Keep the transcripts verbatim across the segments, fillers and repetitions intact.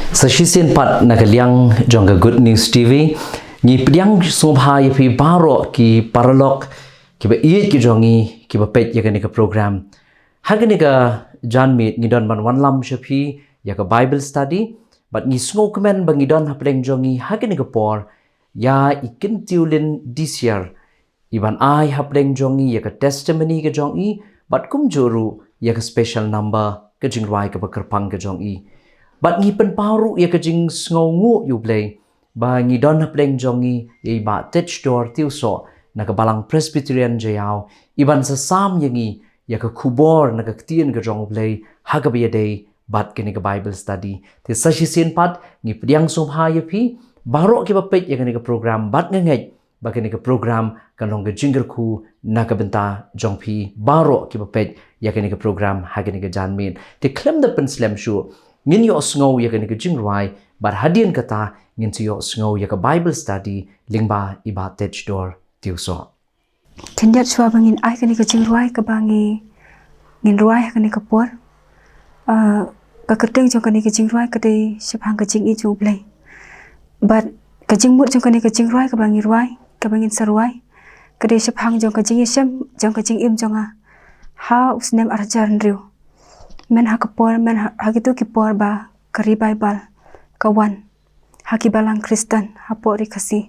Sa shisien pat na ka liang jong ka Good News T V, ngi pdiang sngewbha ïa phi baroh ki paralok kiba ïeit ki jong ngi kiba peit ïa kane ka program. Ha kane ka janmiet ngi don ban wanlam sha phi ïa ka Bible study, bad ngi sngewkmen ba ngi don hapdeng jong ngi ha kane ka por ïa i Kyntiewlin Disiar, i ban ai hapdeng jong ngi ïa ka testimony ka jong i, bad kumjuh ruh ïa ka special number ka jingrwai kaba kyrpang ka jong i. Bad ngi pynpaw ruh ïa ka jingsngewnguh ïa U Blei ba ngi don hapdeng jong ngi ïa i Bah Techdor Tiewsoh na ka Balang Presbyterian Jaïaw, i ban sa sam ïa ngi ïa ka khubor na ka Ktien ka jong U Blei ha kaba ïadei bad kane ka Bible study. Te sa shisien pat ngi pdiang sngewbha ïa phi baroh kiba peit ïa kane ka program, bad nga ngeit ba kane ka program kan long ka jingkyrkhu na ka bynta jong phi baroh kiba peit ïa kane ka program ha kane ka janmiet. Te khlem da pynslem shuh, ngin ïohsngew ïa kane ka jingrwai, bad hadien kata ngin sa ïohsngew ïa ka Bible study lyngba i Bah Techdor Tiewsoh. Khyndiat shuwa ba ngin ai kane ka jingrwai kaba ngi, ngin rwai ha kane ka por, ah, ka kyrteng jong kane ka jingrwai ka dei Shaphang ka Jingïeit jong U Blei. Bad ka jingmut jong kane ka jingrwai kaba ngi rwai, kaba ngin sa rwai, ka dei shaphang jong ka jingïashem jong ka jingim jong nga ha u snem ar hajar hynriew. Myn ha ka por, myn ha, ha kito ki por ba ka revival ka wan ha ki balang Khristan hapoh Ri Khasi.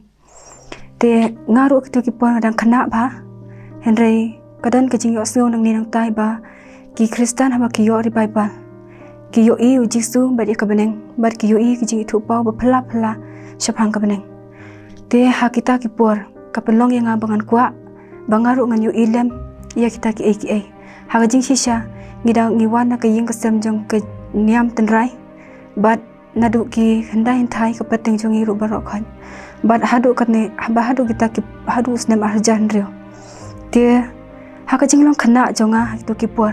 Te nga ruh kito ki por nga dang khynnah bha, hynrei ka don ka jingïohsngew nangne nangtai ba ki Khristan haba ki ïoh revival, ki ïohi U Jisu bad ïa ka bneng, bad ki ïohi ka jingithuhpaw ba phylla phylla shaphang ka bneng. Te ha kita ki por ka pynlong ïa nga ba ngan kwah ba nga ruh ngan ïohi lem ïa kita kiei kiei. Ha ka jingshisha ngi dang, ngi wan na ka ïing ka sem jong ka niam tynrai, bad naduh ki hyndai hynthai ka pateng jong ngi ruh baroh khoit. Bad haduh katne, ba haduh kita ki, haduh u snem ar hajar hynriew. Te ha ka jinglong khynnah jong nga ha kito ki por,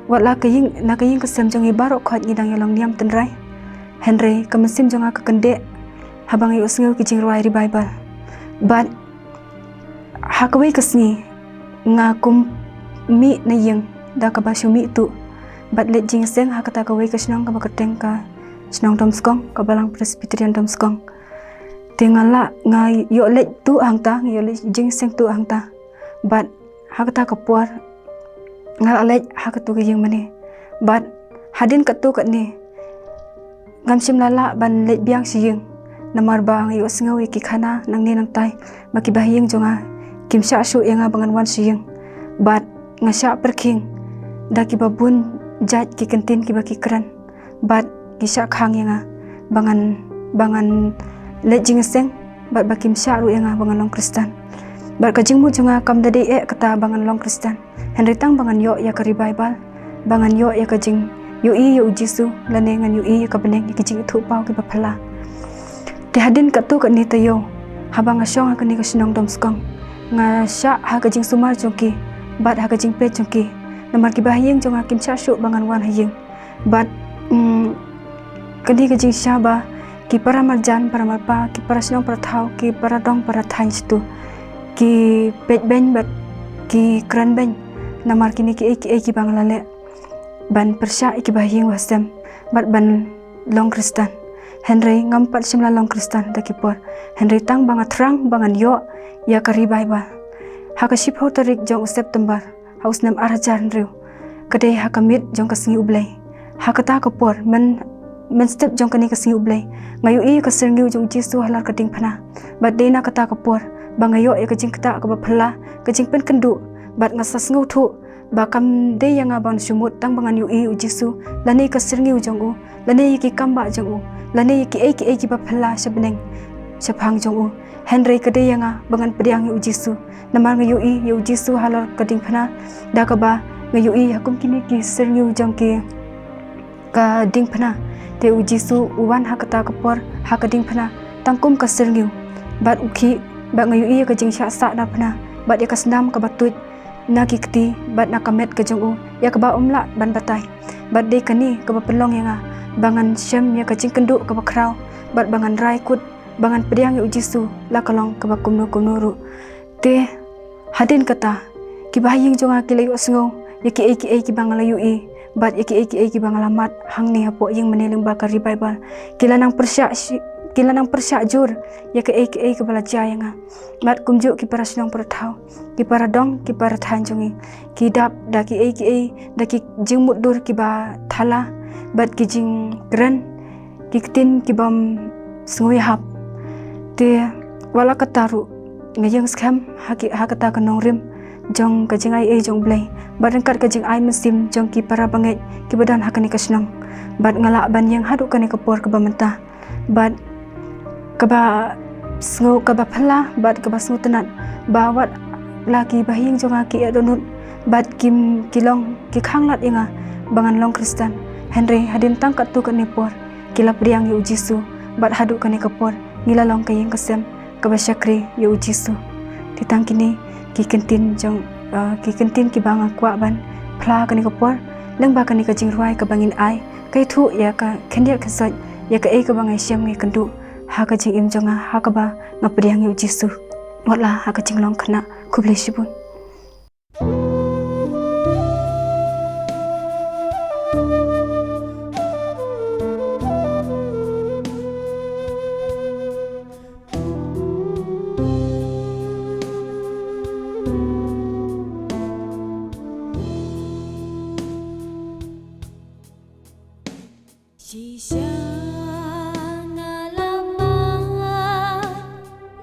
wat la ka ïing, na ka ïing ka sem jong ngi baroh khoit ngi dang ïalong niam tynrai, hynrei ka mynsiem jong nga ka kyndeh haba nga ïohsngew ki jingrwai revival. Bad ha kawei ka sngi nga kum mih na ïing da kaba shu mih tuh bad leit jingïaseng ha kata kawei ka shnong kaba kyrteng ka shnong Domskong, ka Balang Presbyterian Domskong. Te nga la, nga ïoh leit tuh hangta, nga ïoh leit jingïaseng tuh hangta. Bad ha kata ka por nga la leit ha katu ka ïing mane. Bad hadien katu katne ngam shym la lah ban leit biang sha ïing, namar ba nga ïohsngew ïa ki khana nangne nangtai ba ki bahaïing jong nga kim shah shuh ïa nga ba ngan wan sha ïing. Bad nga shah pyrkhing da kiba bun jait ki kyntien kiba ki kren, bad ki shah khang ïa nga ba ngan, ba ngan leit jingïaseng, bad ba kim shah ruh ïa nga ba ngan long Khristan. Bad ka jingmut jong nga kam da dei eh kata ba ngan long Khristan, hynrei tang ba ngan ïoh ïa ka revival, ba ngan ïoh ïa ka jingïohi ïa U Jisu, lane ngan ïohi ïa ka bneng, ïa ka jingithuhpaw kiba phylla. Te hadien katu katne taïew, haba nga shong ha kane ka shnong Domskong, nga shah ha ka jingsumar jong ki bad ha ka jingpeit jong ki, namar ki bahaïing jong nga kim shah shuh ba ngan wan ha ïing. Bad, mm, kane ka jingshah ba ki para marjan, para marpa, ki para shnong para thaw, ki para dong para thaiñ shatu ki peit beiñ bad ki kren beiñ namar kine kiei kiei kiba nga la leh ban pyrshah ïa ki bahaïing bahasem bad ban long Khristan. Hynrei ngam pat shym la long Khristan da ki por, hynrei tang ba nga thrang ba ngan ïoh ïa ka revival ha ka shiphew tarik jong u September ha u snem ar hajar hynriew, ka dei ha ka miet jong ka sngi U Blei. Ha kata ka por, myn, mynstep jong kane ka sngi U Blei, nga ïohi ïa ka syrngiew jong U Jisu halor ka diengphna. Bad dei na kata ka por ba nga ïoh ïa ka jingktah kaba phylla, ka jingpynkynduh, bad nga sa sngewthuh ba kam dei ïa nga ban shu mut tang ba ngan ïohi U Jisu, lane ka syrngiew jong u, lane ïa ki kambah jong u, lane ïa kiei kiei kiba phylla sha bneng shaphang jong u. Hynrei ka dei ïa nga ba ngan pdiang ïa U Jisu, namar nga ïohi ïa U Jisu halor ka diengphna, da kaba nga ïohi ha kum kine ki syrngiew jong ki ka diengphna. Te U Jisu u wan ha kata ka por ha ka diengphna tang kum ka syrngiew, bad u khih, bad nga ïohi ïa ka jingshah sah na phna, bad ïa ka snam kaba tuid na ki kti bad na ka met ka jong u, ïa kaba um lah ban batai. Bad dei kane kaba pynlong ïa nga ba ngan shem ïa ka jingkynduh kaba khraw, bad ba ngan rai kut ba ngan pdiang ïa U Jisu la ka long kaba kumno kumno ruh. Te hadien kata, ki bahaïing jong nga ki la ïohsngew ïa kiei kiei kiba nga la ïohi, Bad ïa kiei kiei kiba nga la mad hangne hapoh ïing mane lyngba ka Revival, ki la nang pyrshah shi-, ki la nang pyrshah jur ïa kaei kaei kaba la jia ïa nga. Bad kumjuh ki para shnong para thaw, ki para dong, ki para thaiñ jong ngi, ki dap da kiei kiei, da ki jingmutdur kiba thala bad ki jingkren, ki ktien kibym sngew ïahap. Te wat la katta ruh, nga ïeng skhem ha ki, ha kata ka nongrim jong ka jingaiei jong U Blei bad ryngkat ka jingai mynsiem jong ki para bangeit kiba don ha kane ka shnong. Bad nga lah ban ïeng haduh kane ka por kaba mynta, bad kaba sngew, kaba phylla bad kaba sngewtynnat ba wat la ki bahaïing jong nga ki ïa dohnud bad kim, ki long, ki khanglad ïa nga ba ngan long Khristan. Hynrei hadien tang katto katne por ki la pdiang ïa U Jisu, bad haduh kane ka por ngi la long ka ïing ka sem kaba shakri ïa U Jisu. Te tang kine ki kyntien jong, uh, ki kyntien kiba nga kwah ban phla kane ka por lyngba kane ka jingrwai kaba ngin ai, ka ïathuh ïa ka khyndiat khynsoit ïa kaei kaba nga ïashem, nga ïakynduh ha ka jingim jong nga, ha kaba nga pdiang ïa U Jisu. Wat la ha ka jinglong khynnah. Khublei shibun. Shisha nga la mad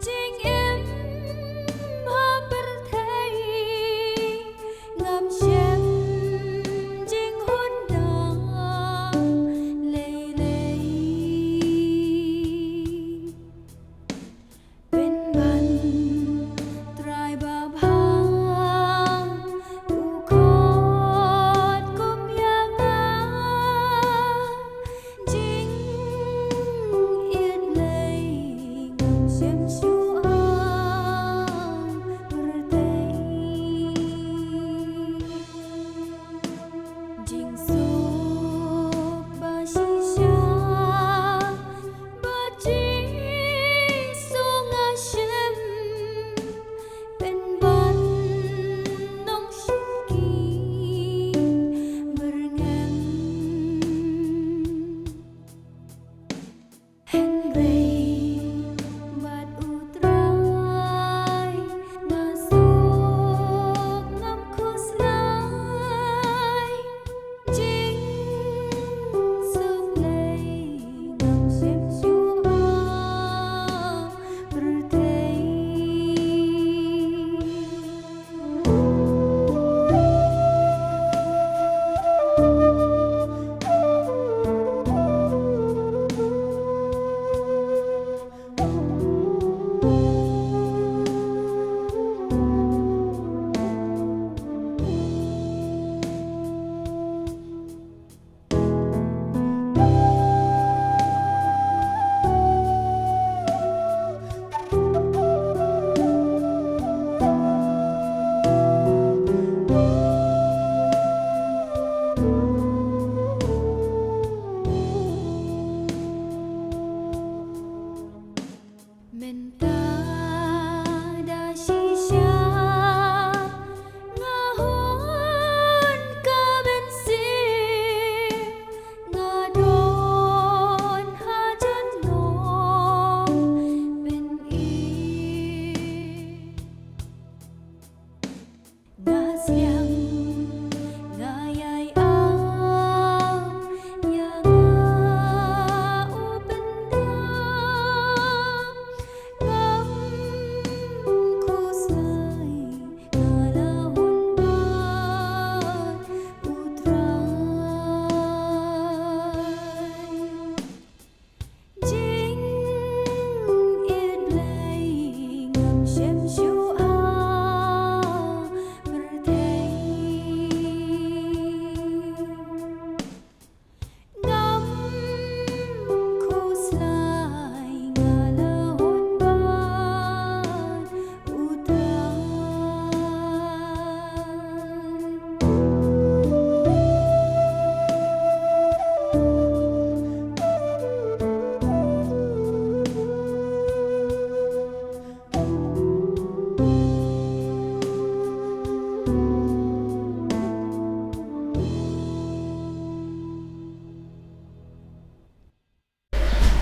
jingim ha pyrthei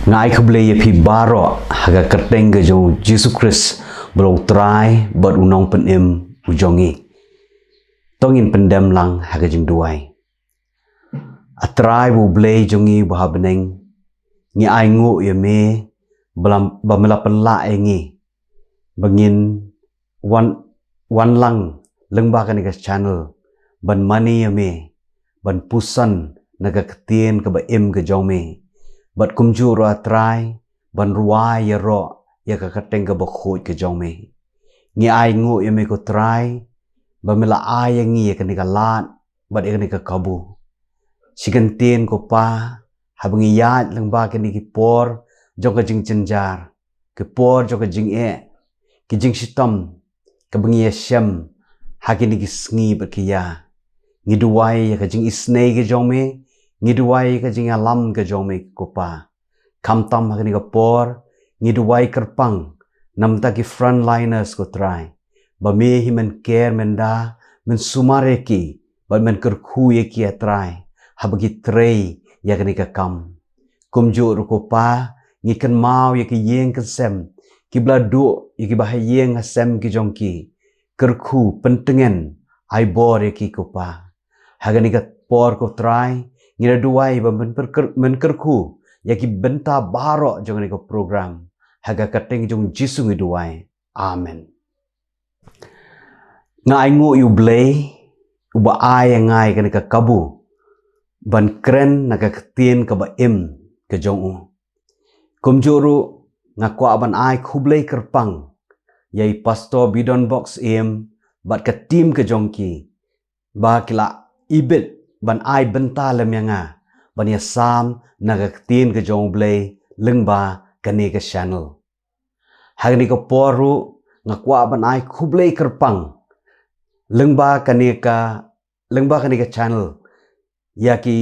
Nga ai khublei ïa phi baroh ha ka kyrteng ka jong u Jisu Khrist, ba u Trai bad u Nongpynim u jong ngi. To ngin pyndem lang ha ka jingduwai. A Trai bad u Blei jong ngi uba ha bneng, ngi ainguh ïa me ba la, ba me la pynlah ïa ngi ba ngin wan, wan lang lyngba kane ka channel ban mane ïa me, ban puson na ka ktien kaba im ka jong me. Bad kumjuh ruh, A Trai, ban rwai ïaroh ïa ka kyrteng kaba khuid ka jong me. Ngi ainguh ïa me, ko Trai, ba me la ai ïa ngi ïa kane ka lad bad ïa kane ka kabu. Shi kyntien, ko Pa, haba ngi ïaid lyngba kine ki por jong ka jingjynjar, ki por jong ka jingeh, ki jingshitom kaba ngi ïashem ha kine ki sngi bad ki ïa, ngi duwai ïa ka jingisynei ka jong me, ngi duwai ïa ka jingïalam ka jong me, ko Pa. Khamtam ha kane ka por ngi duwai kyrpang na bynta ki frontliners, ko Trai, ba me hi men ker, men da, men sumar ïa ki bad men kyrkhu ïa ki, A Trai, haba ki trei ïa kane ka kam. Kumjuh ruh, ko Pa, ngi kynmaw ïa ki ïing ki sem kiba la duh, ïa kiba ha ïing ha sem ki jong ki. Kyrkhu, pyntngen, ai bor ïa ki, ko Pa. Ha kane ka por, ko Trai, ngi la duwai ba men pyrkyr-, men kyrkhu ïa ki bynta baroh jong kane ka program. Ha ka kyrteng jong u Jisu ngi duwai. Amen. Nga ainguh ïa u Blei uba ai ïa nga ïa kane ka kabu ban kren na ka ktien kaba im ka jong u. Kumjuh ruh, nga kwah ban ai khublei kyrpang ïa i Pastor Bidon Box Im bad ka team ka jong ki, ba ki la ibit ban ai bynta lem ïa nga ban ïasam na ka ktien ka jong u Blei lyngba kane ka channel. Ha kane ka por ruh, nga kwah ban ai khublei kyrpang lyngba kane ka, lyngba kane ka channel ïa ki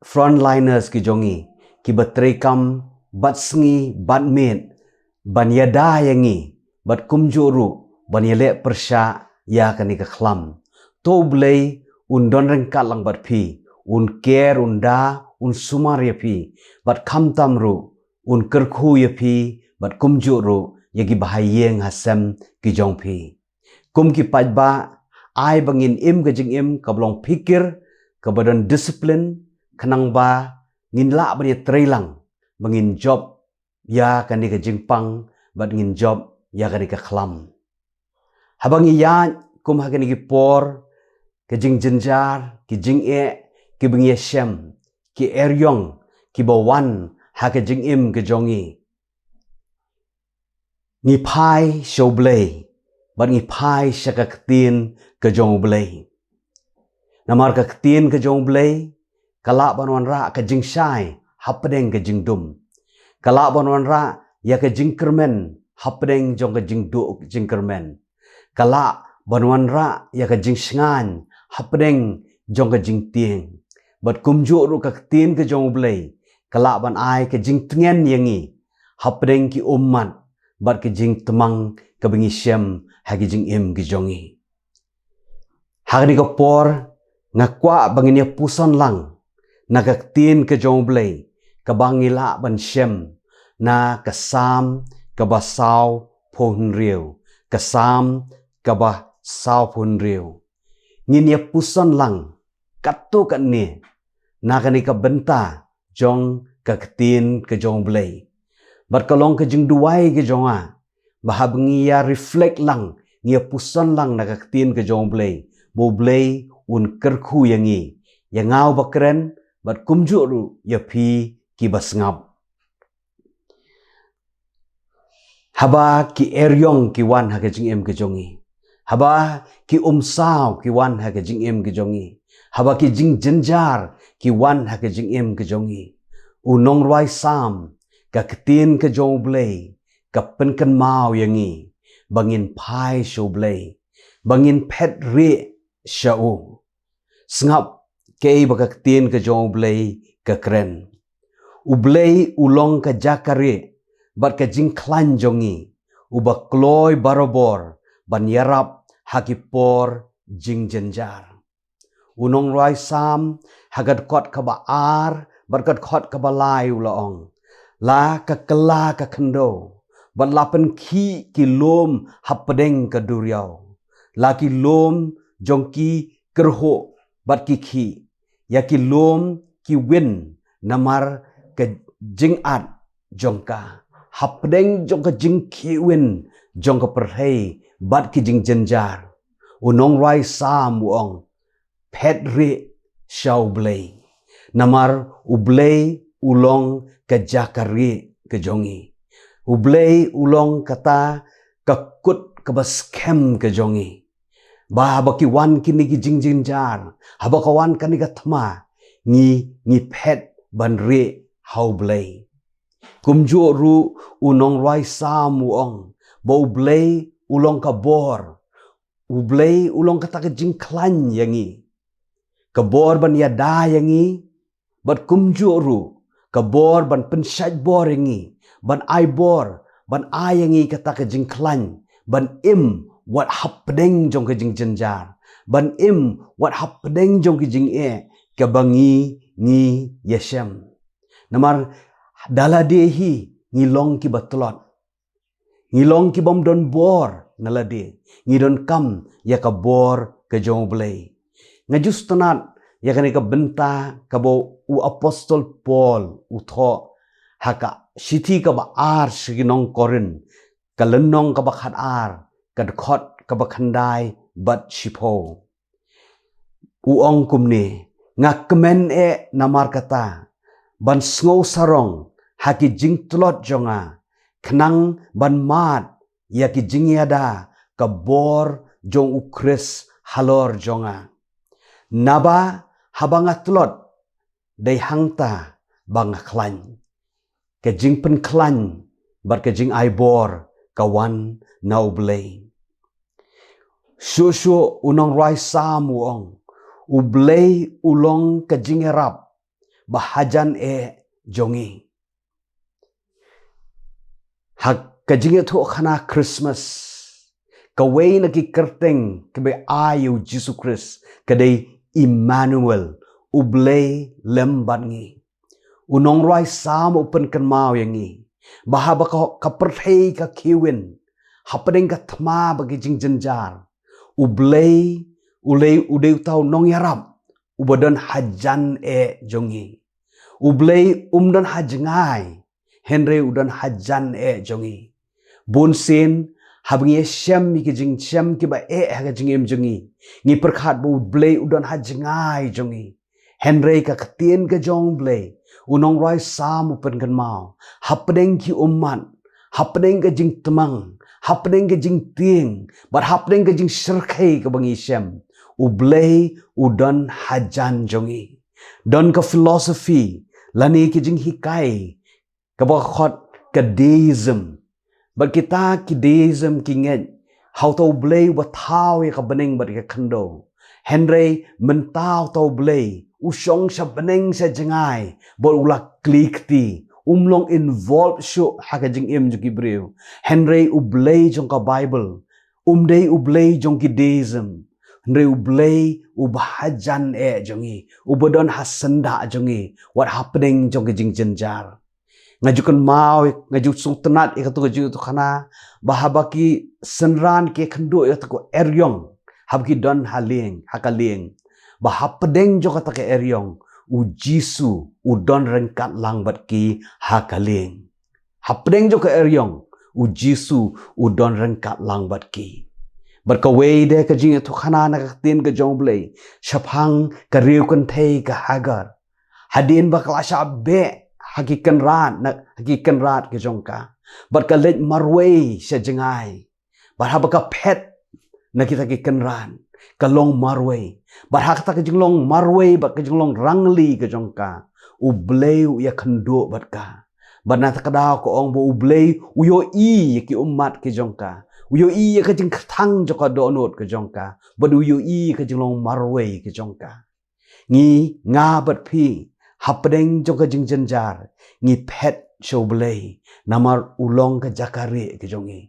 frontliners ki jong ngi, kiba treikam bad sngi bad miet ban ïada ïa ngi, bad kumjuh ruh ban ïaleh pyrshah ïa kane ka khlam. To u Blei un don ryngkat lang bad phi, un ker, un da, un sumar ïa phi, bad khamtam ruh un kyrkhu ïa phi, bad kumjuh ruh ïa kiba ha ïing ha sem ki jong phi. Kum ki paidbah, ai ba ngin im ka jingim kaba long phikir, kaba don discipline, khnang ba ngin lah ban ïatrei lang ba ngin jop ïa kane ka jingpang bad ngin jop ïa kane ka khlam. Haba ngi ïaid kum ha kine ki por ka jingjynjar, ki jingeh kiba ngi ïashem, ki eriong kiba wan ha ka jingim ka jong ngi, ngi phai sha u Blei bad ngi phai sha ka ktien ka jong u Blei. Namar ka ktien ka jong u Blei ka lah ban wanrah ka jingshai hapdeng ka jingdum. Ka lah ban wanrah ïa ka jingkyrmen hapdeng jong ka jingduh jingkyrmen. Ka lah ban wanrah ïa ka jingshngaiñ hapdeng jong ka jingtieng. Bad kumjuh ruh ka ktien ka jong u Blei ka lah ban ai ka jingtngen ïa ngi hapdeng ki ummat bad ka jingtmang kaba ngi shem ha ka jingim ka jong ngi. Ha kane ka por nga kwah ba ngin ïa puson lang na ka ktien ka jong u Blei, kaba ngi lah ban shem na ka Salm kaba sawphew hynriew, ka Salm kaba sawphew hynriew. Ngin ïa puson lang katto katne na kane ka bynta jong ka ktien ka jong u Blei. Bad ka long ka jingduwai ka jong nga ba haba ngi ïa reflect lang, ngi ïa puson lang na ka ktien ka jong u Blei, ba u Blei un kyrkhu ïa ngi, ïa nga uba kren bad kumjuh ruh ïa phi kiba sngap. Haba ki eriong ki wan ha ka jingim ka jong ngi, haba ki umsaw ki wan ha ka jingim ka jong ngi, haba ki jingjynjar ki wan ha ka jingim ka jong ngi, u nongrwai Salm, ka ktien ka jong u Blei ka pynkynmaw ïa ngi ba ngin phai sha u Blei, ba ngin phet rieh sha u. Sngap kaei ba ka ktien ka jong u Blei ka kren. U Blei u long ka jaka rieh bad ka jingkhlaiñ jong ngi, uba kloi barabor ban ïarap ha ki por jingjynjar. U nongrwai Salm ha ka dkhot kaba ar bad ka dkhot kaba lai u la ong, La ka kylla ka khyndew, bad la pynkhih ki lum hapdeng ka duriaw. La ki lum jong ki kyrhuh bad ki khih, ïa ki lum ki win namar ka jingat jong ka. Hapdeng jong ka jingkhih win jong ka pyrthei bad ki jingjynjar, u nongrwai Salm u ong, phet rieh sha U Blei. Namar U Blei u long ka jaka rieh ka jong ngi. U Blei u long kata ka kut kaba skhem ka jong ngi. Ba haba ki wan kine ki jingjynjar, haba ka wan kane ka thma, ngi, ngi phet ban rieh ha U Blei. Kumjuh ruh u nongrwai Salm u ong, ba U Blei u long ka bor, U Blei u long kata ka jingkhlaiñ ïa ngi. Ka bor ban ïada ïa ngi, bad kumjuh ruh ka bor ban pynshait bor ïa ngi, ban ai bor, ban ai ïa ngi kata ka jingkhlaiñ, ban im wat hapdeng jong ka jingjynjar, ban im wat hapdeng jong ka jingeh kaba ngi, ngi ïashem. Namar da lade hi ngi long kiba tlot. Ngi long ki bym don bor na lade, ngi donkam ïa ka bor ka jong U Blei. Nga ju sngewtynnat ïa kane ka bynta kaba u apostol Paul u thoh ha ka shithi kaba ar sha ki nong Korinth, ka lynnong kaba khatar, ka dkhot kaba khyndai bad shiphew. U ong kumne, nga kmen eh namar kata, ban sngew sarong ha ki jingtlot jong nga, khnang ban mad ïa ki jingïada ka bor jong U Khrist halor jong nga. Naba haba nga tlot, dei hangta ba nga khlaiñ. Ka jingpynkhlaiñ bad ka jingai bor ka wan na U Blei. Shuh shuh u nongrwai Salm u ong, U Blei u long ka jingïarap ba hajan eh jong ngi. Ha ka jingïathuhkhana Christmas, kawei na ki kyrteng kiba ai ïa U Jisu Khrist ka dei Immanuel, U Blei lem bad ngi. U nongrwai Salm u pynkynmaw ïa ngi ba haba ka, ka pyrthei ka khih win, hapdeng ka thma bad ki jingjynjar, U Blei u lei, u dei uta u nongïarap uba don hajan eh jong ngi. U Blei um don ha jngai, hynrei u don hajan eh jong ngi. Bun sien haba ngi ïashem ïa ki jingshem kiba eh ha ka jingim jong ngi, ngi pyrkhat ba U Blei u don ha jngai jong ngi. Hynrei ka ktien ka jong U Blei, u nongrwai Salm u pynkynmaw, hapdeng ki ummat, hapdeng ka jingtmang, hapdeng ka jingtieng, bad hapdeng ka jingshyrkhei kaba ngi shem, U Blei u don hajan jong ngi. Don ka philosophy lane ki jinghikai kaba khot ka deism. Bad kita ki deism ki ngeit ha uta U Blei uba thaw ïa ka bneng bad ïa ka khyndew. Hynrei mynta uta U Blei u shong sha bneng sha jngai bad u la kli kti, um long involved shuh ha ka jingim jong ki briew. Hynrei U Blei jong ka Bible um dei U Blei jong ki deism, hynrei U Blei uba hajan eh jong ngi, uba don ha syndah jong ngi, wat hapdeng jong ki jingjynjar. Nga ju kynmaw, nga ju sngewtynnat ïa katu ka jingïathuhkhana ba haba ki synran ki ïakynduh ïa katu ka eriong, haba ki don ha lieng, ha ka lieng, ba hapdeng jong kata ka eriong U Jisu u don ryngkat lang bad ki ha ka lieng. Hapdeng jong ka eriong U Jisu u don ryngkat lang bad ki. Bad kawei de ka jingïathuhkhana na ka ktien ka jong U Blei shaphang ka riew kynthei ka Hagar. Hadien ba ka la shah beh ha ki kynrad, na, ha ki kynrad ka jong ka, bad ka leit marwei sha jngai. Bad haba ka phet na kita ki kynrad, ka long marwei. Bad ha kata ka jinglong marwei bad ka jinglong rangli ka jong ka, U Blei u ïakynduh bad ka. Bad na kata ka daw ka ong ba U Blei u ïohi ïa ki ummat ki jong ka, u ïohi ïa ka jingkthang jong ka dohnud ka jong ka, bad u ïohi ïa ka jinglong marwei ka jong ka. Ngi, nga bad phi, hapdeng jong ka jingjynjar, ngi phet sha U Blei, namar u long ka jaka rieh ka jong ngi.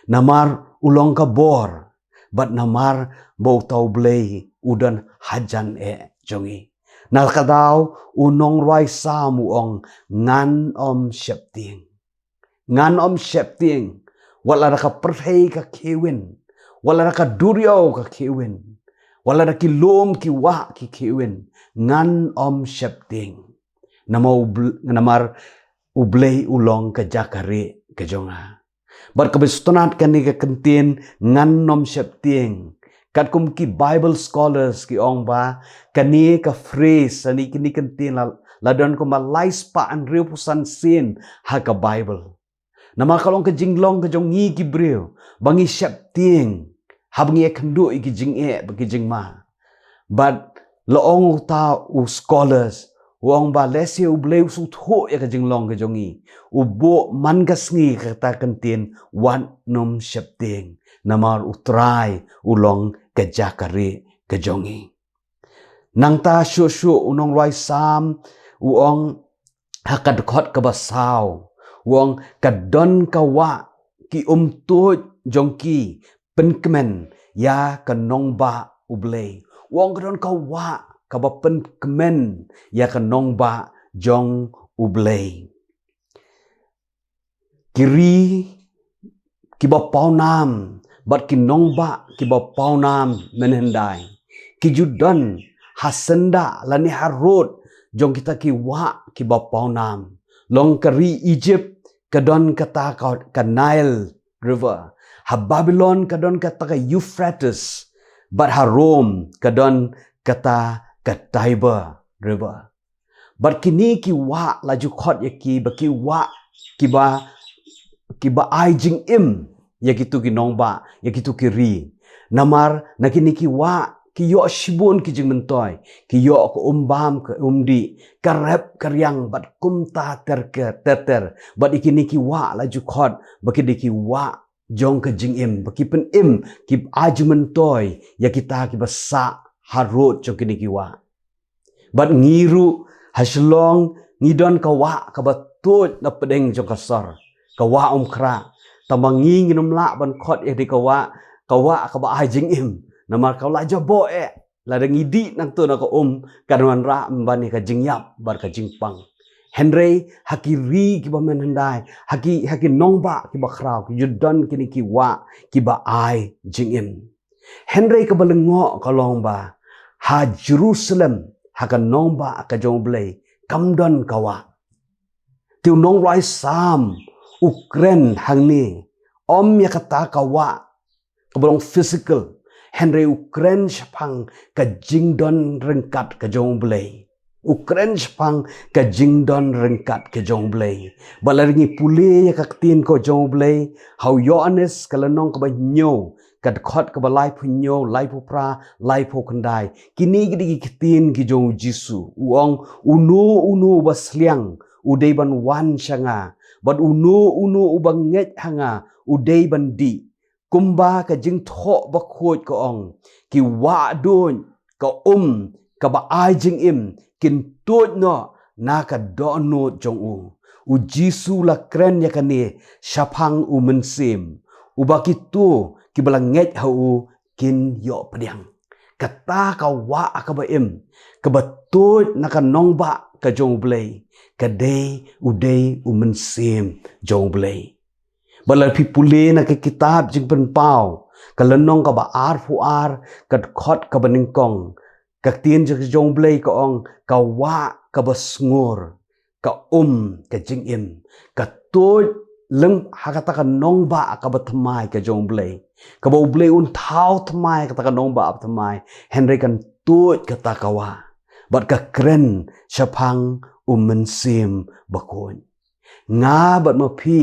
Namar u long ka bor, bad namar ba uta U Blei u don hajan eh jong ngi. Na kata ka daw u nongrwai Salm u ong, ngan ym sheptieng. Ngan ym sheptieng. Wat la da ka pyrthei ka khie win, wat la da ka duriaw ka khie win, wat la da ki lum ki wah ki khie win, ngan ym sheptieng. Namar u Bl-, namar U Blei u long ka jaka rieh ka jong nga. Bad kaba sngewtynnat kane ka kyntien ngan ym sheptieng, katkum ki Bible scholars ki ong ba kane ka phrase, kane, kane ka kyntien la, la don kumba lai spah hynriewphew san sien ha ka Bible. Namar ka long ka jinglong ka jong ngi ki briew ba ngi sheptieng haba ngi ïakynduh ïa ki jingeh bad ki jingma. Bad la ong uta u scholars, u ong ba lehse U Blei u sngewthuh ïa ka jinglong ka jong ngi, u buh man ka sngi kata ka kyntien, wat nym sheptieng, namar U Trai u long ka jaka rieh ka jong ngi. Nangta shuh shuh u nongrwai Salm u ong ha ka dkhot kaba saw, u ong, ka don ka wah ki umtuid jong ki pynkmen ïa ka nongbah U Blei. U ong ka don ka wah kaba pynkmen ïa ka nongbah jong U Blei. Ki ri kiba pawnam bad ki nongbah kiba pawnam mynhyndai ki ju don ha syndah lane ha rud jong kita ki wah kiba pawnam. Long ka ri Egypt ka don kata ka, ka Nile River. Ha Babylon ka don kata ka Euphrates. Bad ha Rome ka don kata ka Tiber River. Bad kine ki wah la ju khot ïa ki ba ki wah kiba, kiba ai jingim ïa kitu ki nongbah, ïa kitu ki ri. Namar na kine ki wah ki ïoh shibun ki jingmyntoi, ki ïoh ka um bam, ka um dih, ka rep ka riang bad kumta ter ter ter. Bad ïa kine ki wah la ju khot ba ki dei ki wah jong ka jingim, ba ki pynim, ki ai jingmyntoi ïa kita kiba sah ha rud jong kine ki wah. Bad ngi ruh ha Shillong ngi don ka wah kaba tuid na pdeng jong ka sor, ka wah Umkhrah. Tangba ngi ngin ym lah ban khot ïa kane ka wah ka wah kaba ai jingim, namar ka la jaboh eh. Lada ngi dih nangta na ka um, kan wanrah ban ïa ka jingïap bad ka jingpang. Hynrei ha ki ri kiba mynhyndai, ha ki, ha ki nongbah kiba khraw, ki ju don kine ki wah kiba ai jingim. Hynrei kaba lyngngoh ka long ba ha Jerusalem, ha ka nongbah ka jong U Blei, kam don ka wah. Te u nongrwai Salm u kren hangne ym ïa kata ka wah kaba long physical, hynrei u kren shaphang ka jingdon ryngkat ka jong U Blei. U kren shaphang ka jingdon ryngkat ka jong U Blei. Bad lada ngi pule ïa ka ktien ka jong U Blei ha u Ïoannis ka lynnong kaba hynñiew, ka dkhot kaba laiphew hynñiew, laiphew phra, laiphew khyndai. Kine ki dei ki ktien ki jong U Jisu. U ong, uno uno uba sliang u dei ban wan sha nga, bad uno uno uba ngeit ha nga u dei ban dih. Kumba ka Jingthoh Bakhuid ka ong, ki wah duid, ka um kaba ai jingim kin tuid noh na ka dohnud jong u. U Jisu la kren ïa kane shaphang u Mynsiem, uba kito kiba la ngeit ha u kin ïoh pdiang. Kata ka wah kaba im, kaba tuid na ka nongbah ka jong U Blei, ka dei, u dei u Mynsiem jong U Blei. Bad lada phi pule na ka kitab Jingpynpaw, ka lynnong kaba arphew ar, ka dkhot kaba nyngkong, ka ktien jong U Blei ka ong, ka wah kaba sngur, ka um ka jingim, ka tuid lem ha kata ka nongbah kaba thymmai ka jong U Blei, kaba U Blei un thaw thymmai kata ka nongbah ba thymmai, hynrei kan tuid kata ka wah. Bad ka kren shaphang u Mynsiem Bakhuid. Nga bad ma phi,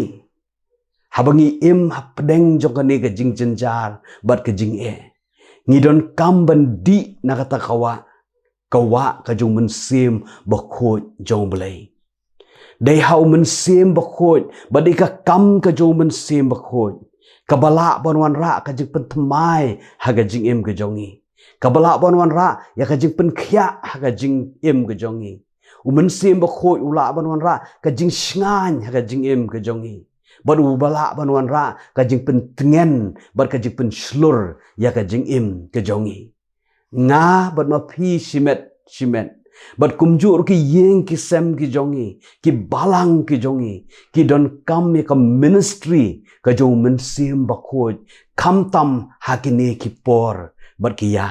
haba ngi im hapdeng jong kane ka jingjynjar bad ka jingeh, ngi donkam ban dih na kata ka wah, ka wah ka jong u Mynsiem Bakhuid jong U Blei. Dei ha u Mynsiem Bakhuid, bad dei ka kam ka jong u Mynsiem Bakhuid, kaba lah ban wanrah ka jingpynthymmai ha ka jingim ka jong ngi. Kaba lah ban wanrah ïa ka jingpynkhiah ha ka jingim ka jong ngi. U Mynsiem Bakhuid u lah ban wanrah ka jingshngaiñ ha ka jingim ka jong ngi. Bad uba lah ban wanrah ka jingpyntngen bad ka jingpynshlur ïa ka jingim ka jong ngi. Nga bad ma phi shimet shimet, Bad kumjuh ruh ki ïing ki sem ki jong ngi, ki balang ki jong ngi, ki donkam ïa ka ministry ka jong u Mynsiem Bakhuid, khamtam ha kine ki por bad ki ïa.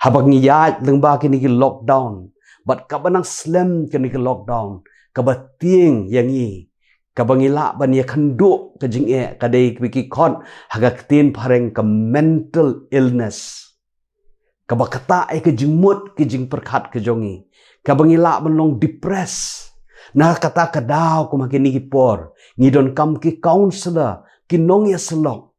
Haba ngi ïaid lyngba kine ki lockdown, bad kaba nang slem kine ki lockdown, kaba tieng ïa ngi, kaba ngi lah ban ïakynduh ka jingeh, ka dei kaba ki khot ha ka ktien phareng ka mental illness. Kaba ktah ïa ka jingmut, ka jingpyrkhat ka jong ngi. Kaba ngi lah ban long depressed. Na kata ka daw kum ha kine ki por, ngi donkam ki counselor, ki nongïasyllok.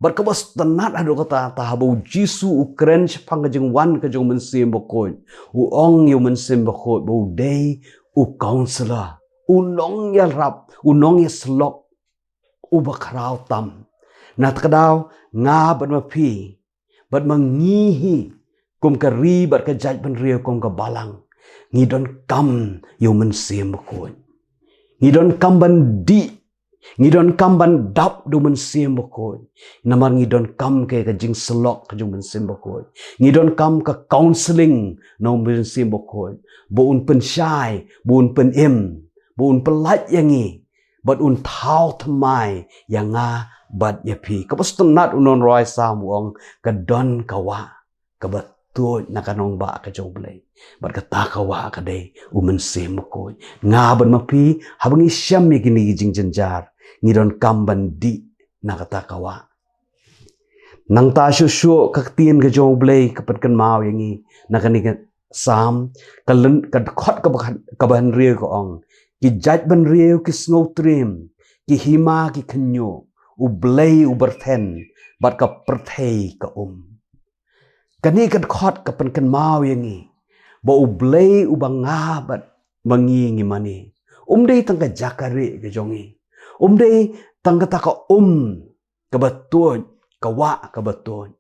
Bad kaba sngewtynnat haduh katta, haba u Jisu u kren shaphang ka jingwan ka jong u Mynsiem Bakhuid, u ong ïa u Mynsiem Bakhuid ba u dei u counselor, u nongïarap, u nongïasyllok uba khraw tam. Na kata ka daw, nga bad ma phi, bad ma ngi hi, kum ka ri bad ka jaitbynriew, kum ka balang, ngi donkam ïa u Mynsiem Bakhuid. Ngi donkam ban dih, ngi donkam ban dap da u Mynsiem Bakhuid. Namar ngi donkam ka, ka jingsyllok ka jong u Mynsiem Bakhuid. Ngi donkam ka counselling na u Mynsiem Bakhuid, ba un pynshai, ba un pynim, ba un pyllait ïa ngi, bad un thaw thymmai ïa nga bad ïa phi. Kaba sngewtynnat, u nongrwai Salm u ong, ka don ka wah kaba tuid na ka nongbah ka jong u Blei. Bad kata ka wah ka dei u Mynsiem Bakhuid. Nga bad ma phi, haba ngi shem ïa kine ki jingjynjar, ngi donkam ban dih na kata ka wah. Nangta shuh shuh ka ktien ka jong u Blei ka pynkynmaw ïa ngi na kane ka Salm, ka lyn, ka dkhot kaba, kaba hynriew ka ong, ki jaitbynriew ki sngewtriem, ki hima ki khynñiuh, u Blei u byrthen, bad ka pyrthei ka um. Kane ka dkhot ka pynkynmaw ïa ngi ba u Blei uba nga bad ma ngi ngi mane, um dei tang ka jaka rieh ka jong ngi. Um dei tang kata ka um kaba tuid, ka wah kaba tuid.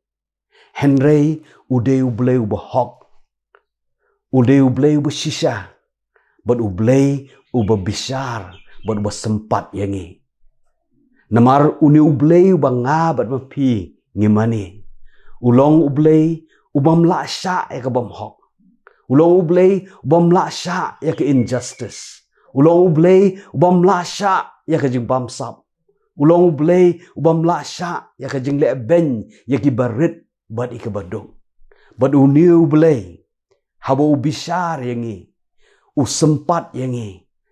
Hynrei u dei u Blei uba hok, u dei u Blei uba shisha, bad u Blei uba bishar, bad uba sympat ïa ngi. Namar une u Blei uba nga bad ma phi ngi mane, u long u Blei ubym lah shah ïa ka bymhok. U long u Blei ubym lah shah ïa ka injustice. U long u Blei ubym lah shah ïa ka jingbamsap. U long u Blei ubym lah shah ïa ka jinglehbeiñ ïa ki barit bad ïa ki baduk. Bad une u Blei, haba u bishar ïa ngi, u sympat ïa ngi,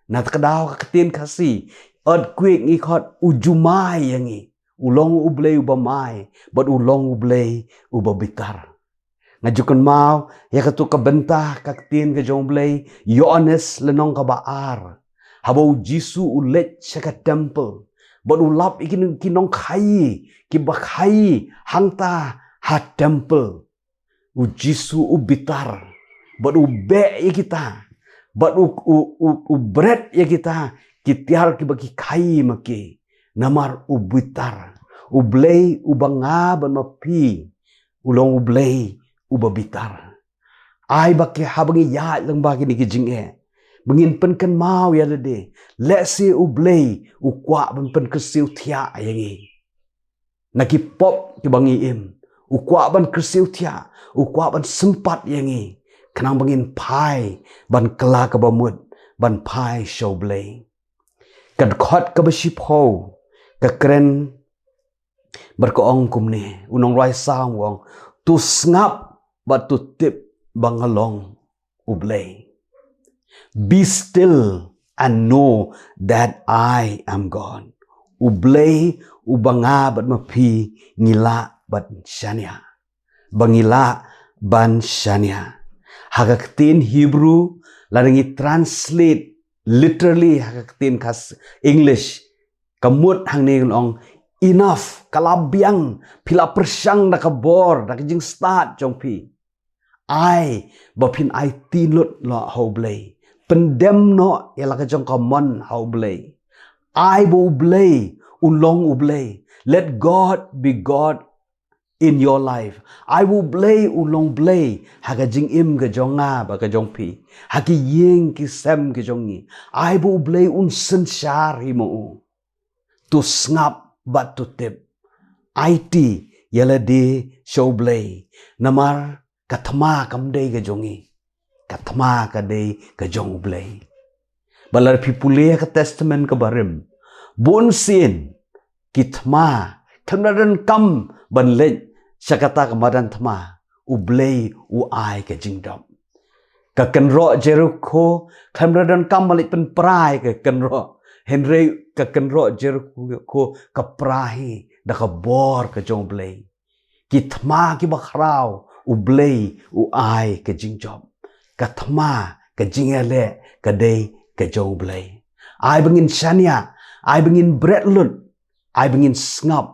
na kata ka daw ka ktien Khasi, earthquake ngi khot, u ju mai ïa ngi. U long u Blei uba mai, bad u long u Blei uba bitar. Nga ju kynmaw ïa katu ka bynta ka ktien ka jong u Blei, Ïoannis lynnong kaba ar. Haba u Jisu u leit sha ka temple, bad u lap ïa ki, ki nongkhaïi kiba khaïi hangta ha temple. U Jisu u bitar, bad u beh ïa kita, bad u, u, u, u bret ïa kita ki tiar kiba ki khaïi ma ki. Namar u bitar. U Blei uba nga bad ma phi, u long u Blei uba bitar. Ai ba ki, haba ngi ïaid lyngba kine ki jingeh, ba ngin pynkynmaw ïa lade, lehse u Blei u kwah ban pynkyrsiew thiah ïa ngi na ki pop kiba ngi im. U kwah ban kyrsiew thiah, u kwah ban sympat ïa ngi, khnang ba ngin phai ban kylla kaba mut, ban phai sha u Blei. Ka dkhot kaba shiphew ka kren bad ka ong kumne, u nongrwai Salm u ong, to sngap bad to tip ba nga long u Blei. Be still and know that I am God. U Blei uba nga bad ma phi ngi lah ban shaniah. Ba ngi lah ban shaniah. Ha ka ktien Hebrew, lada ngi translate literally ha ka ktien Khasi, English, ka mut hangne ngan ong, enough, ka la biang, phi la pyrshang da ka bor, da ka jingstad jong phi. Ai ba phin aiti lut noh ha u Blei. Pyndem noh ïa la ka jong ka mon ha u Blei. Ai ba u Blei un long u Blei. Let God be God in your life. Ai ba u Blei un long Blei ha ka jingim ka jong nga bad ka jong phi, ha ki ïing ki sem ki jong ngi. Ai ba u Blei un synshar hi ma u. To sngap bad to tip. Aiti ïa lade sha u Blei. Namar ka thma kam dei ka jong ngi. Ka thma ka dei ka jong U Blei. Ba lada phi pule ka Testament ka barim, bun sien ki thma khlem da donkam ban leit sha kata ka madan thma, U Blei u ai ka jingdop. Ka kynroh Jerikho khlem da donkam ban leit pynpra ïa ka kynroh, hynrei ka kynroh Jerikho ka pra hi da ka bor ka jong U Blei. Ki thma ki bakhraw, U Blei u ai ka jingjop. Ka thma, ka jingïaleh ka dei ka jong U Blei. Ai ba ngin shaniah, ai ba ngin bret lut, ai ba ngin sngap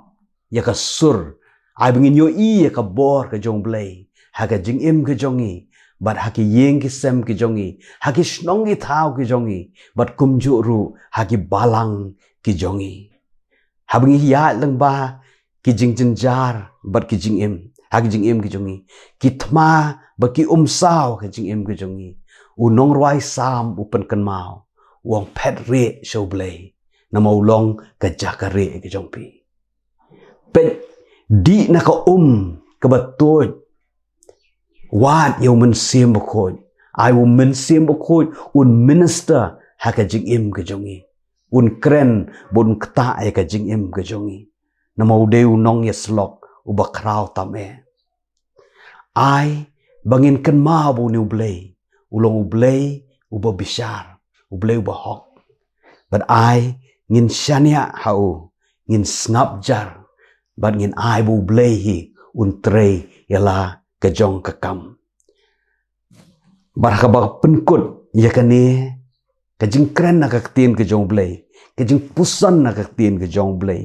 ïa ka sur, ai ba ngin ïohi ïa ka bor ka jong U Blei ha ka jingim ka jong ngi, bad ha ki ïing ki sem ki jong ngi, ha ki shnong ki thaw ki jong ngi, bad kumjuh ruh ha ki balang ki jong ngi. Haba ngi ïaid lyngba ki jingjynjar bad ki jingim ha ki jingim ki jong ngi, ki thma bad ki umsaw ha ki jingim ki jong ngi, u nongrwai Salm u pynkynmaw, u ong, phet rieh sha U Blei, namar u long ka jaka rieh ka jong phi. Peit, dih na ka um kaba tuid, wad ïa U Mynsiem Bakhuid. Ai U Mynsiem Bakhuid un minister ha ka jingim ka jong ngi, un kren bad un ktah ïa ka jingim ka jong ngi, namar u dei u nongïasyllok uba khraw tam eh. Ai ba ngin kynmaw ba une U Blei u long U Blei uba bishar, U Blei uba hok. Bad ai ngin shaniah ha u, ngin sngap jar, bad ngin ai ba U Blei hi un trei ïa la ka jong ka kam. Bad ha kaba pynkut ïa kane ka jingkren na ka ktien ka jong U Blei, ka jingpuson na ka ktien ka jong U Blei,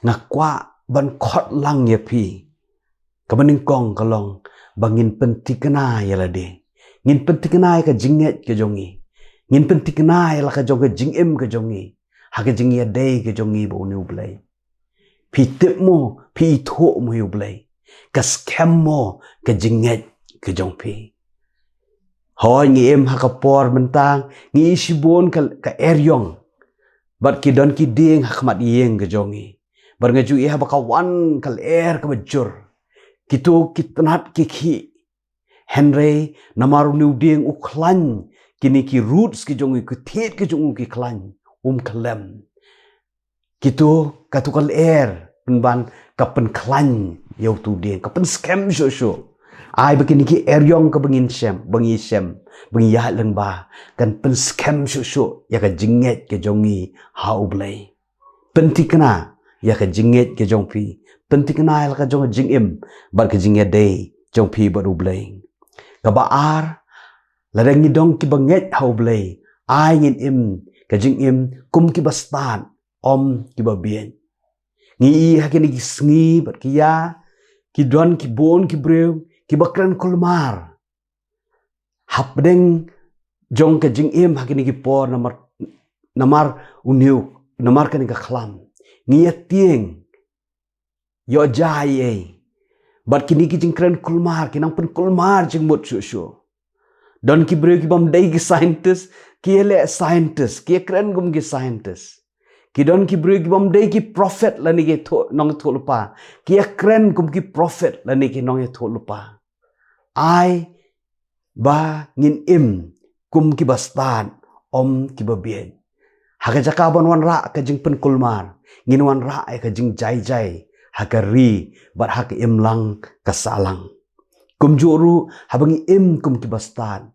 nga kwah ban khot lang ïa phi. Kaba nyngkong ka long ba ngin pynthikna ïa lade. Ngin pynthikna ïa ka jingngeit ka jong ngi. Ngin pynthikna ïa la ka jong ka jingim ka jong ngi ha ka jingïadei ka jong ngi bad une U Blei. Phi tip mo, phi ithuh mo ïa U Blei? Ka skhem mo ka jingngeit ka jong phi? Hooid, ngi im ha ka por mynta, ngi ïohi shibun ka, ka eriong, bad ki don ki dieng ha khmat ïing ka jong ngi. Bad nga ju ïohi haba ka wan ka lyer kaba jur, kito ki tnat ki khih. Hynrei namar une u dieng u khlaiñ, kine ki roots ki jong u, ki thied ki jong u ki khlaiñ, um khlem. Kito, kato ka lyer pynban ka pynkhlaiñ ïa uto u dieng, ka pynskhem shuh shuh. Ai ba kine ki eriong kaba ngin shem, ba ngi shem, ba ngi ïaid lyngba, kan pynskhem shuh shuh ïa ka jingngeit ka jong ngi ha U Blei. Pynthikna ïa ka jingngeit ka jong phi. Pynthikna ïa la ka jong ka jingim bad ka jingïadei jong phi bad U Blei. Kaba ar, lada ngi dang kiba ngeit ha U Blei, ai ngin im ka jingim kum kiba stad, ym kiba bieit. Ngi ïohi ha kine ki sngi bad ki ïa, ki don ki bun ki briew kiba kren kulmar hapdeng jong ka jingim ha kine ki por, namar, namar une u, namar kane ka khlam. Ngi ïa tieng, ïoh jai ei. Bad kine ki jingkren kulmar ki nang pynkulmar jingmut shuh shuh. Don ki briew ki bym dei ki scientist, ki ïa leh scientist, ki ïa kren kum ki scientist. Ki don ki briew ki bym dei ki prophet lane ki thoh, nongïathuhlypa, ki ïa kren kum ki prophet lane ki nongïathuhlypa. Ai ba ngin im kum kiba stad, ym kiba bieit. Ha ka jaka ban wanrah ka jingpynkulmar, ngin wanrah ïa ka jingjai jai ha ka ri bad ha ka imlang ka sahlang. Kumjuh ruh haba ngi im kum kiba stad.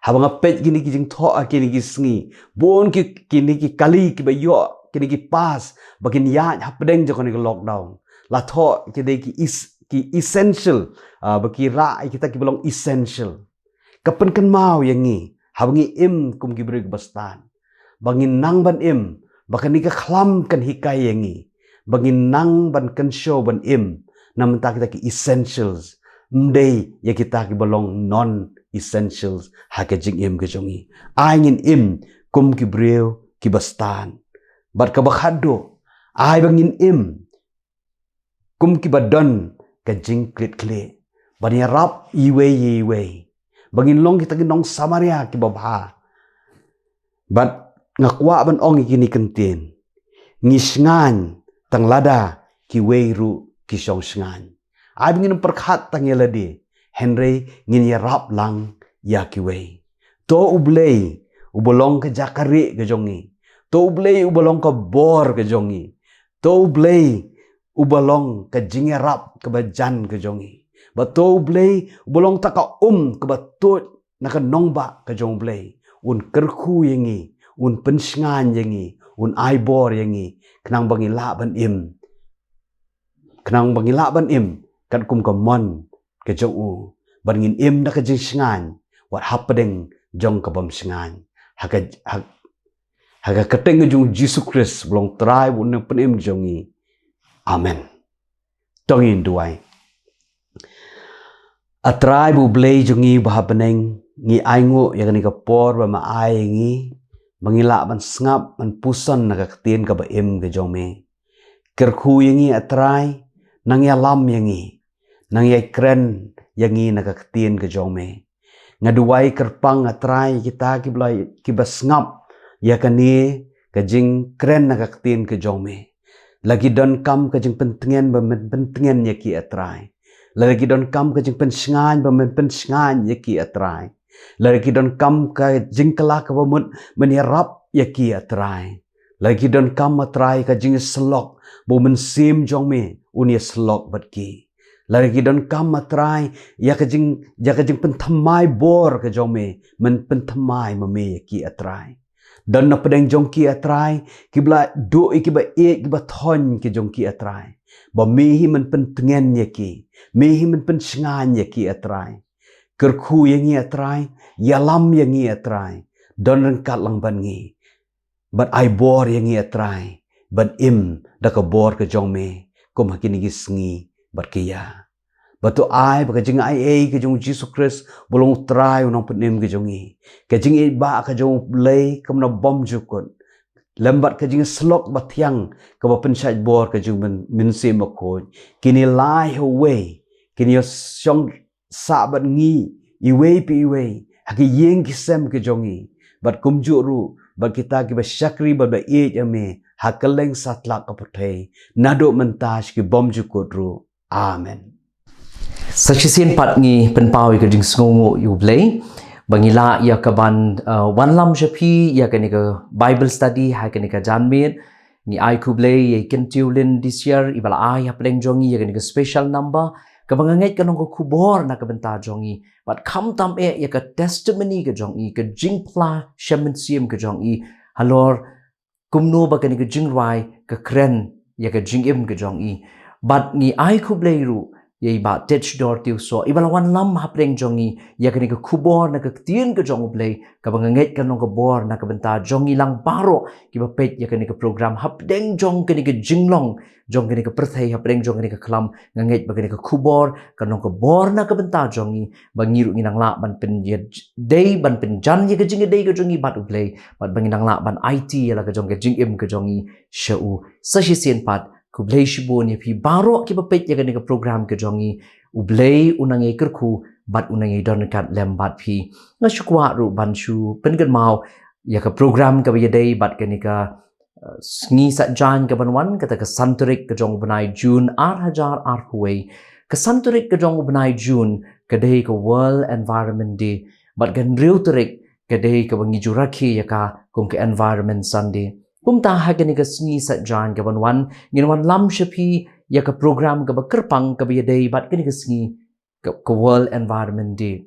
Haba nga peit kine ki jingthoh ha kine ki sngi, bun ki, kine ki kali kiba ïoh kine ki pass ba kin ïaid hapdeng jong kane ka lockdown. La thoh ki dei ki es-, ki essential, ah, ba ki rah ïa kita kiba long essential. Ka pynkynmaw ïa ngi, haba ngi im kum ki briew kiba stad, ba ngin nang ban im, ba kane ka khlam kan hikai ïa ngi, ba ngin nang ban kynshew ban im na bynta kita ki essentials, ym dei ïa kita kiba long non essentials ha ka jingim ka jong ngi. Ai ngin im kum ki briew kiba stad. Bad kaba khatduh, ai ba ngin im kum kiba don ka jingkitkhlieh, ban ïarap iwei ïa iwei, ba ngin long kita ki nong Samaria kiba bha. Bad nga kwah ban ong ïa kine ki kyntien, ngi shngaiñ tang lada kiwei ruh ki shong shngaiñ. Ai ba ngin ym pyrkhat tang ïa lade, hynrei ngin ïarap lang ïa kiwei. To U Blei uba long ka jaka rieh ka jong ngi. To U Blei uba long ka bor ka jong ngi. To U Blei uba long ka jingïarap kaba jan ka jong ngi. Bad to U Blei uba long ta ka um kaba tuid na ka nongbah ka jong U Blei, un kyrkhu ïa ngi, un pynshngaiñ ïa ngi, un ai bor ïa ngi, khnang ba ngi lah ban im, khnang ba ngi lah ban im katkum ka mon ka jong u, ban ngin im da ka jingshngaiñ wat hapdeng jong ka bym shngaiñ. Ha ka, ha, ha ka kyrteng ka jong U Jisu Khrist ba long Trai bad U Nongpynim jong ngi. Amen. To ngin duwai. A Trai bad U Blei jong ngi ba ha bneng, ngi ainguh ïa kane ka por ba me ai ïa ngi ba ngi lah ban sngap, ban puson na ka ktien kaba im ka jong me. Kyrkhu ïa ngi A Trai, nang ïalam ïa ngi, nang ïai kren ïa ngi na ka ktien ka jong me. Nga duwai kyrpang A Trai kita kiba la, kiba sngap ïa kane ka jingkren na ka ktien ka jong me. La ki donkam ka jingpyntngen ba men pyntngen ïa ki A Trai. La ki donkam ka jingpynshngaiñ ba men pynshngaiñ ïa ki A Trai. La ki donkam ka jingkylla kaba mut men ïarap ïa ki A Trai. La ki donkam A Trai ka jingïasyllok ba U Mynsiem jong me un ïasyllok bad ki. La ki donkam A Trai ïa ka jing, ïa ka jingpynthymmai bor ka jong me, men pynthymmai ma me ïa ki A Trai. Don na pdeng jong ki A Trai kiba la duh ïa kiba ïeit kiba thoiñ ki jong ki A Trai, ba me hi men pyntngen ïa ki, me hi men pynshngaiñ ïa ki A Trai. Kyrkhu ïa ngi A Trai, ïalam ïa ngi A Trai. Don ryngkat lang bad ngi bad ai bor ïa ngi A Trai ban im da ka bor ka jong me kum ha kine ki sngi bad ki ïa. Bad to ai ba ka jingaiei ka jong U Jisu Khrist ba long U Trai U Nongpynim ka jong ngi, ka jingïeit ba ka jong U Blei kaba na bymjukut, lem bad ka jingïasyllok ba thiang kaba pynshait bor ka jong U Myn, Mynsiem Bakhuid, kin ïalai ha uwei, kin ïashong sah bad ngi iwei pa iwei ha ki ïing ki sem ki jong ngi, bad kumjuh ruh bad kita kiba shakri bad ba ïeit ïa me ha kylleng satlak ka pyrthei, naduh mynta sha ki bymjukut ruh. Amen. Sa shisien pat ngi pynpaw ïa ka jingsngewnguh ïa U Blei ba ngi lah ïa ka ban, uh, wanlam sha phi ïa kane ka Bible study ha kane ka janmiet. Ngi ai khublei ïa i Kyntiewlin Disiar iba la ai hapdeng jong ngi ïa kane ka special number kaba nga ngeit ka long ka khubor na ka bynta jong ngi, bad khamtam eh ïa ka testimony ka jong i, ka jingphla sha mynsiem ka jong i, halor kumno ba kane ka jingrwai ka kren ïa ka jingim ka jong i. Bad ngi ai khublei ruh ïa i Bah Tech Dor Tiewsoh iba la wanlam hapdeng jong ngi ïa kane ka khubor na ka ktien ka jong U Blei, kaba nga ngeit ka long ka bor na ka bynta jong ngi lang baroh kiba peit ïa kane ka program hapdeng jong kane ka jinglong jong kane ka pyrthei, hapdeng jong kane ka khlam. Nga ngeit ba kane ka khubor ka long ka bor na ka bynta jong ngi, ba ngi ruh ngi nang lah ban pynïadei, ban pynjan ïa ka jingïadei ka jong ngi bad U Blei, bad ba ngi nang lah ban aiti ïa la ka jong ka jingim ka jong ngi sha u. Sa shisien pat khublei shibun ïa phi baroh kiba peit ïa kane ka program ka jong ngi. U Blei u nang ïai kyrkhu bad u nang ïai don ryngkat lem bad phi. Nga shu kwah ruh ban shu pynkynmaw ïa ka program kaba ïadei bad kane ka, uh, sngi Saitjaiñ kaban wan, kata ka san tarik ka jong u bnai June ar hajar arphew wei. Ka san tarik ka jong u bnai June ka dei ka World Environment Day, bad ka hynriew tarik ka dei kaba ngi ju rakhe ïa ka kum ka Environment Sunday. Kumta ha kane ka sngi Saitjaiñ kaban wan ngin wanlam sha phi ïa ka program kaba kyrpang kaba ïadei bad kane ka sngi, ka, ka World Environment Day,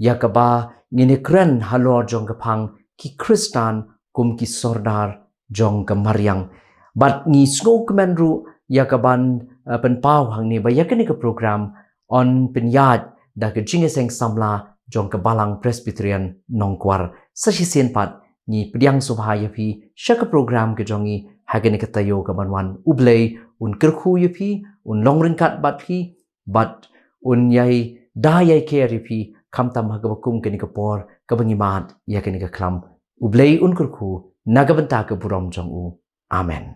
ïa kaba ngin ïakren halor jong ka phang ki Khristan kum ki sordar jong ka mariang. Bad ngi sngewkmen ruh ïa kaban, eh, pynpaw hangne ba ïa kane ka program yn pynïaid da ka jingïaseng samla jong ka Balang Presbyterian Nongkwar. Sa shisien pat ngi pdiang sngewbha ïa phi sha ka program ka jong ngi ha kane ka taïew kaban wan. U Blei un kyrkhu ïa phi, un long ryngkat bad phi, bad un ïai da ïai ker ïa phi, khamtam ha kaba kum kane ka por kaba ngi mad ïa kane ka khlam. U Blei un kyrkhu na ka bynta ka burom jong u. Amen.